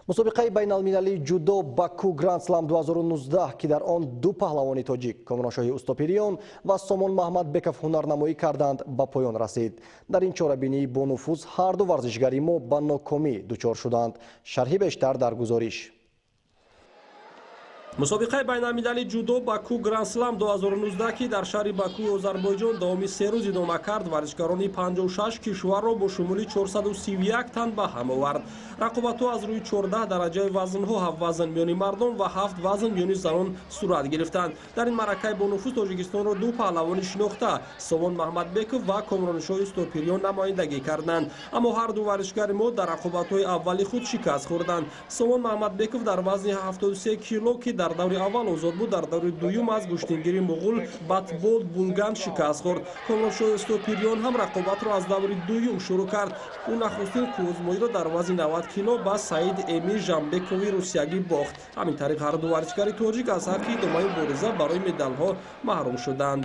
Мусобиқаи байналмилалии ҷудо Баку Гранд-слам 2019, ки дар он ду паҳлавони тоҷик Комроншоҳи Устопириён ва Сомон Маҳмадбеков ҳунарнамоӣ карданд, ба поён расид. Дар ин чорабинии бонуфуз ҳар ду варзишгари мо ба нокомӣ дучор шуданд. Шарҳи бештар дар гузориш. Мусобиқаи байналмилалии ҷудо Баку Гранд-слам 2019, ки дар шаҳри Бакуи Озарбойҷон давоми 3 рӯз идома кард, варзишгарони 56 кишварро бо шумули 431 тан ба ҳам овард. Рақобатҳо аз рӯи 14 дараҷаи вазнҳо, ҳафт вазн миёни мардон ва ҳафт вазн миёни занон сурат гирифтанд. Дар ин маъракаи бонуфуз Тоҷикистонро ду паҳлавони шинохта, Сомон Маҳмадбеков ва Комроншоҳи Устопириён, намояндагӣ карданд. Аммо ҳар ду варзишгари мо дар рақобатҳои аввали худ шикаст хӯрданд. Сомон Маҳмадбеков дар вазни 73 кило, ки дар даври аввал озод буд, дар даври дуюм аз гӯштингири муғул Батболд Бунган шикаст хӯрд. Комроншоҳи Устопириён ҳам рақобатро аз даври дуюм шурӯъ кард. Ӯ нахустин қуввозмоиро дар вазни 90 кило ба Саид Эмир Жамбекови русиягӣ бохт. Ҳамин тариқ, ҳар ду варзишгари тоҷик аз ҳаққи идомаи мубориза барои медалҳо маҳрум шуданд.